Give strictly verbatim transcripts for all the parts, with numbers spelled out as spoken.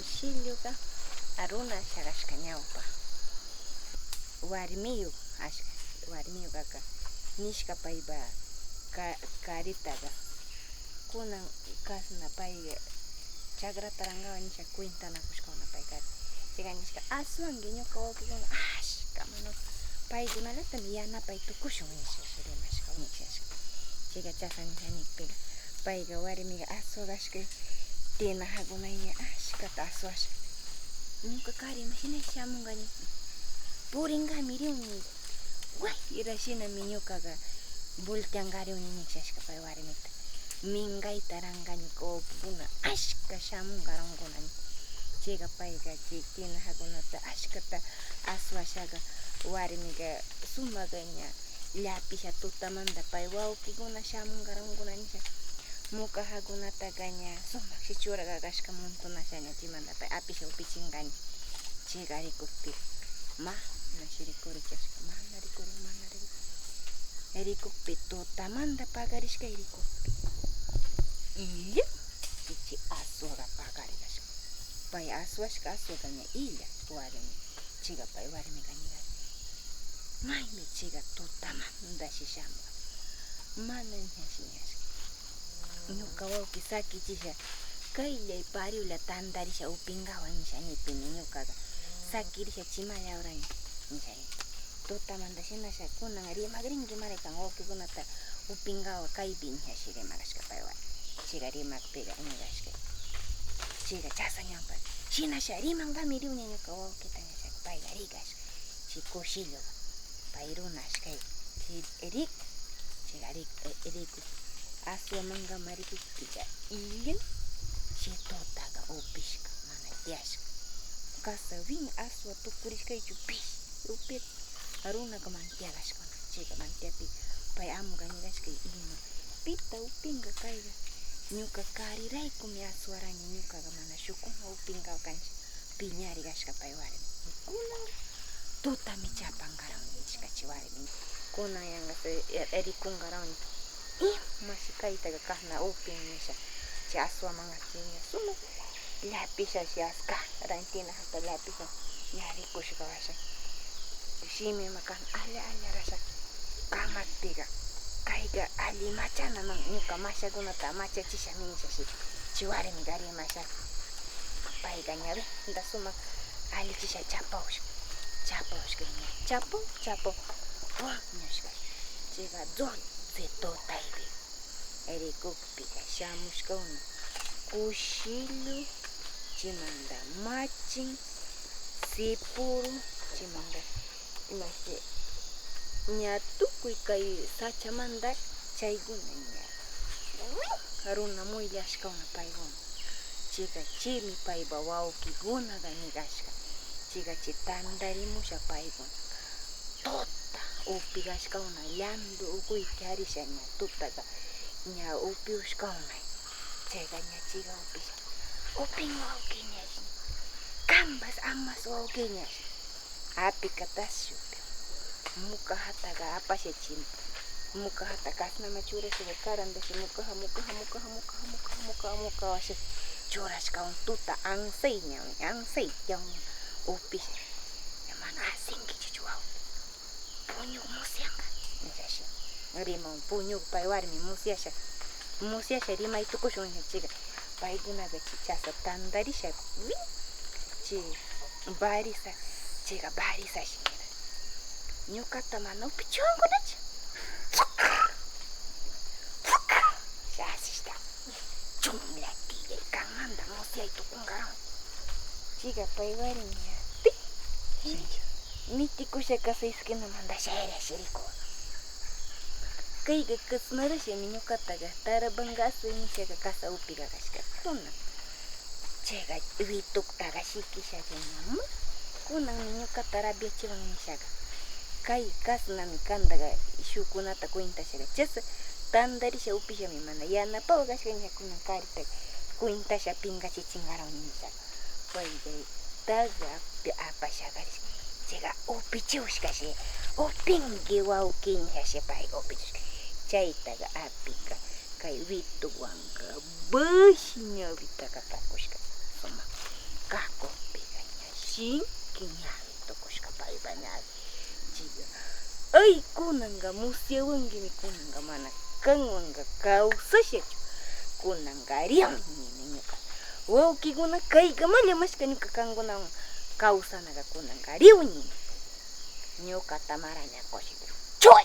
Shilluqa aruna shaqashka ñawpa. Warmiyuq ashka, warmiyuq kaka nishka paypa ka-, karitaqa. Kunan kasna payqa chakrata rangawan nisha cuentanakushkawna pay kari. Chayqa nishka, aswanki ñuqa wawkikuna ashka manu paykunallatam yanapay tukushun nisha, rimashka nishashka. Chayqa chasa nisha nikpiqa payqa warmiqa aswagashka, tinahakunayña ashkata aswasha. Ñuqa kari imashina shamunqa ni, purinqami riuni. Wayra shinami ñuqaqa volteanqariuni nishashka pay warmita. Minqayta ranqaña wawkikuna ashka shamunqarunkuna ni. Chayqa payqa chay tinahakunata ashkata aswashaqa warmiqa sumaqña llapisha tutamanta pay wawkikuna shamunqarunkuna nisha. Mukahakunataqa ña sumaqshi churarqa kashka montonashaña chaymanta pay apisha upichinqaña. Chayqa rikukpi mana shirikurichashka, mana rikurin, mana rikurin. Rikukpi tutamanta pagarishka rikukpi. Illa chichi aswaqa pagarishka. Pay aswashka aswaqa ña illa warmi. Chayqa pay warmiqa nirqa, maymi chayqa tutamanta shishamuq. Mana ñashi ñashka. Ñuqa wawki sakichisha, kayllay pariulla tantarisha upingawan nisha nipimi ñuqaqa sakirisha chimalla uraña nisha. Tutamanta shinasha kunan rimagrinki maraykan wawkikunata upingawa kaypi nisha shi rimagashka paywan. Chayqa rimagpiqa nigashka. Chayqa chasañanpa. Shinasha rimangami riuña ñuqa wawkita nisha payqa rigashka. Chay kushilluqa. Pay runa ashkay, chay rik, chayqa rik, eh, riku. Aswamangama rikukpiqa illin, chay tutaqa upishka, mana tiyashka. Kasa win aswa tukurishkaychu pish, upit, runaka mana tiyagashkuna, chayqa mana tiyapi, pay amuqa nigashka ima, pita upinqa kayqa, ñuqa kariraykumi aswaraña, ñuqaqa mana shukuna upinqa kancha. Piñari kashka pay warmi. Kunan tutami chapanqarawni nishka chay warmi. Kunan yanqa rikunqarawni. Imashi kaytaqa kasna upin nisha. Chay aswaman atiña sumaq llapisha, chay aska rantina hasta llapisha ña rikushqa washa. Shimi ima kasna alla alla rasha. Kamakpiqa kayqa alli machanaman ñuqa mashakunata machachishami nisha shi. Chay warmiqa rimasha. Payqa ña benda sumaq allichisha chapawshka, chapawshka ña, chapaw, chapaw, wañushka. Chayqa doce tutaypi rikukpiqa shamushkawna kushillu, chaymanta machin, sipuru, chaymanta imashi ña tukuy kay sachamanta chaykuna ña runa muyllashkawna paykuna. Chayqa chaymi paypa wawkikunaqa nigashka. Chayqa chay tantarimusha paykuna. Tuta upigashkawna llantu ukuy charisha ña tutaqa ña upiushkawna. Chayqa ña chayqa upisha. Upin wawki ña. Kanpas amas wawki ña. Apika tashupi. Muka hataqa apashachin. Muka hata kasnama churasha karandashi mukaha, mukaha, mukaha, mukaha, mukaha, mukaha, mukaha washa churashkawan tuta ansay ñawi, ansay ñawi upisha. Mana asinkichu chuwaw. Puñuq musyanqa, nishashi. Riman puñuq pay warmi musyasha. Musyasha rimay tukushun, nisha chayqa. Paykunaqa chichasa tantarisha, wi, chay barisa, chayqa barisashi nira. Ñuqata mana upichiwankunachu. Shasishta. Chunlla tiyay kanmanta musyay tukunqawan. Chayqa pay warmi pi. Mitikusha kasa esquinamanta shayra shiriku. Kayqa kasnarashami ñuqataqa tarabanqasu nishaqa kasa upiqa kashkakuna. Chayqa wituktaqa shikishallañaman. Kunanmi ñuqata rabiachiwan nishaqa. Kay kasnami kantaqa shukunata cuentashaqa. Chasa tantarisha upishami mana yanapawa kashkaña kunan karita cuentasha pinkachichinqarawni nishaqa. Payqa taqa apashaqa risha. Chayqa upichiwashkashi. Upinki wawki nishashi payqa upichiwashka. Chaytaqa apika kay wituwanqa bashi ñawita katakushka. Sumaq. Kakunpiqa ña sinki ñawi tukushka paypa ñawi. Chayqa, ay, kunanqa musyawankiña, kunanqa mana kanwanqa kawsashachu, kunanqa riwña ñuqa. Wawkikuna, kaykamalla mashka ñuqa kankunawan kawsanaqa, kunanqa riwña. Ñuqata maraña kushikuy. Chuy!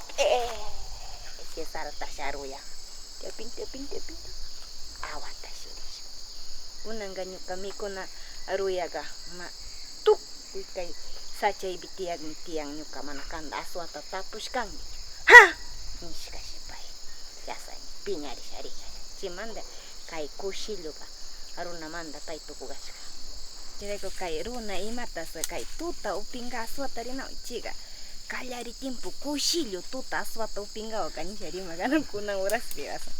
Cesartash aruyan. Chapin, chapin, chapin, chapin. Awatash risha. Kunanqa ñuqa mikuna aruyaqa, ma, tukuy kay sachaypi tiyaqmi tiyan, ñuqa mana qamta aswata tapushkankichu. Ha! Nishkashi pay. Chasaña piñarisha rinqa. Chaymanta kay kushilluqa runamanta pay tukukashqa. Chayrayku kay runa imatas kay tuta upinqa aswata rinawan chayqa, qallari tiempo kushillu tuta aswata upinqawanqa nisha rima kanan kunan horaspi kasa.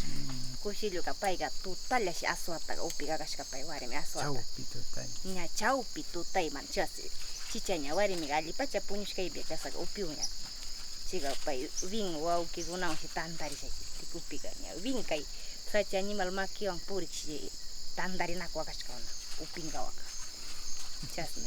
Kushilluqa payqa tutallashi aswata upinqa kashqa pay warmi aswata. Chawpi tutay. Ña chawpi tutayman chasi. Chicha ña warmiqa allipacha puñushkaypi kasaqa upiuña. Chayqa pay win wawkikunawanshi tantarisha chaypi upiqa ña win kay sacha animal makiwan purikshi tantarinakuwan kashqa una upinqawanqa. Chasna